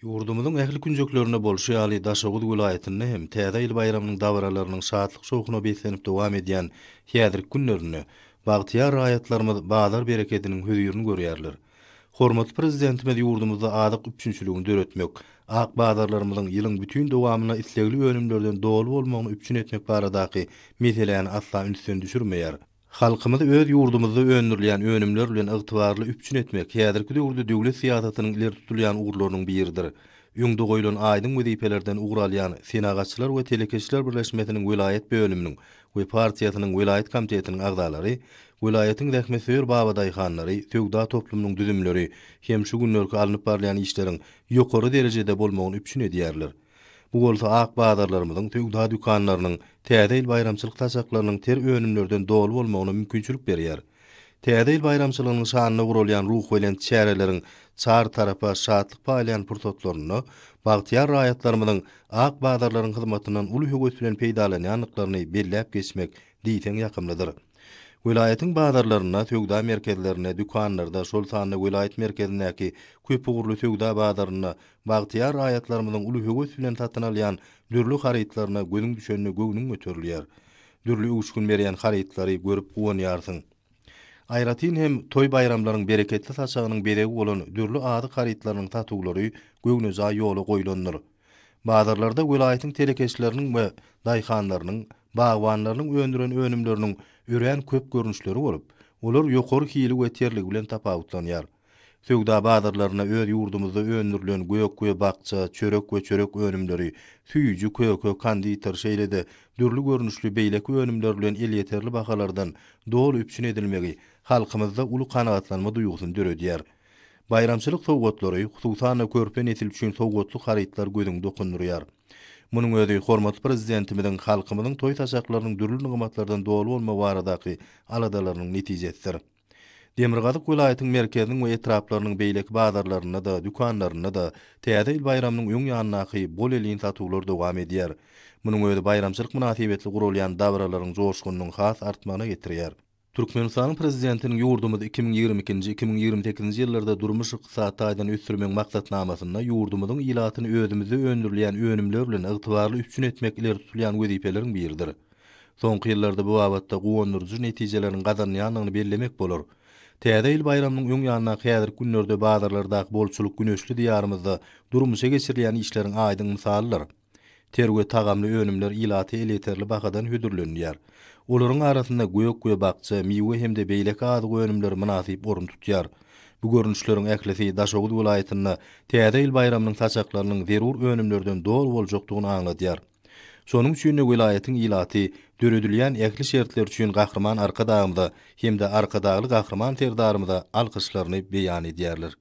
Ýurdumyzyň ähli künjeklerinde bolşy ýaly, Daşoguz welaýatynda hem Täze ýyl baýramynyň dabaralarynyň şatlyk-şowhuna beslenip dowam edýän häzirki günlerinde bagtyýar raýatlarymyz bazar berekediniň hözirini görýärler. Hormatly Prezidentimiz ýurdumyzda azyk üpjünçiligini döretmek, ak bazarlarymyzyň ýylyň bütin dowamynda islegli önümlerden doly bolmagyny üpjün etmek baradaky meseläni asla ünsden düşürmeýär. Halkymyzy öz ýurdumyzda öndürilýän önümler bilen ygtybarly üpjün etmek häzirki döwürde döwlet syýasatynyň ileri tutulýan ugurlarynyň biridir. Öňde goýlan aýdyň wezipelerden ugur alýan Senagatçylar we telekeçiler birleşmesiniň welaýat bölüminiň we partiýasynyň welaýat komitetiniň agzalary, welaýatyň zähmetsöýer babadaýhanlary, söwda toplumynyň düzümleri hem şu günlerki alnyp barylýan işleriň ýokary derejede bolmagyny üpjün edýärler. Bu bolsa ak bazarlarymyzyň, söwda dükanlarynyň, Täze ýyl baýramçylyk saçaklarynyň ter önümlerden doly bolmagyna mümkinçilik berýär. Täze ýyl baýramçylygynyň şanyna guralýan ruhubelent çäreleriň çar tarapa şatlyk paýlaýan pursatlarynda bagtyýar raýatlarymyzyň ak bazarlaryň hyzmatyndan uly höwes bilen peýdalanýandyklaryny belläp geçmek diýseň ýakymlydyr. Welaýatyň bazarlarynda, söwda merkezlerinde, dükanlarda, şol sanda welaýat merkezindäki köpugurly söwda bazarynda Bagtyýar raýatlarymyzyň uly höwes bilen satyn alýan dürli harytlaryna gözüň düşende göwnüň göterilýär. Dürli öwüşgin berýän harytlary görüp guwanýarsyň. Aýratyn hem, toý-baýramlaryň bereketli saçagynyň bezegi bolan dürli azyk harytlarynyň satuwlary göwnejaý ýola goýlandyr. Bazarlarda welaýatyň telekeçileriniň we daýhanlarynyň, bagbanlarynyň öndüren önümleriniň örän köp görnüşleri bolup, olar ýokary hili we terligi bilen tapawutlanýar. Söwda bazarlarynda öz ýurdumyzda öndürilen gök we bakja, çörek we çörek önümleri, süýji, köke, konditer, şeýle-de dürli görnüşli beýleki önümler bilen elýeterli bahalardan doly üpjün edilmegi halkymyzda uly kanagatlanma duýgusyny döredýär. Baýramçylyk sowgatlary, hususan-da, körpe nesil üçin sowgatlyk harytlar gözüňi dokundyrýar. Munuň özi hormatly Prezidentimiziň halkymyzyň toý saçaklarynyň dürli nygmatlardan doly bolmagy baradaky aladalarynyň netijesidir. Demirgazyk welaýatyň merkeziniň we etraplarynyň beýleki bazarlarynda-da, dükanlarynda-da Täze ýyl baýramynyň öň ýanyndaky bol-elin satuwlar dowam edýär. Munuň özi baýramçylyk mynasybetli guralýan dabaralaryň joşgunynyň has artmagyna getirýär. Türkmenistanyň Prezidentiniň ýurdumyzy 2022-nji, 2028-nji ýyllarda durmuş-ykdysady taýdan ösdürmegiň Maksatnamasynda ýurdumyzyň ilatyny özümizde öndürilýän önümler bilen ygtybarly üpjün etmek ileri tutulýan wezipeleriň biridir. Soňky ýyllarda bu babatda guwandyryjy netijeleriň gazanylýandygyny bellemek bolar. Täze ýyl baýramynyň öň ýanyndaky häzirki günlerde bazarlardaky bolçulyk güneşli Diýarymyzda durmuşa geçirilýän işleriň aýdyň mysalydyr. Ter we tagamly önümler ilata elýeterli bahadan hödürlenilýär. Olaryň arasynda gök we bakja, miwe hem-de beýleki azyk önümleri mynasyp orun tutýar. Bu görnüşleriň ählisi Daşoguz welaýatynda Täze ýyl baýramynyň saçaklarynyň zerur önümlerden doly boljakdygyny aňladýar. Şonuň üçin-de welaýatyň ilaty döredilýän ähli şertler üçin Gahryman Arkadagymyza hem-de Arkadagly Gahryman Serdarymyza alkyşlaryny beýan edýärler.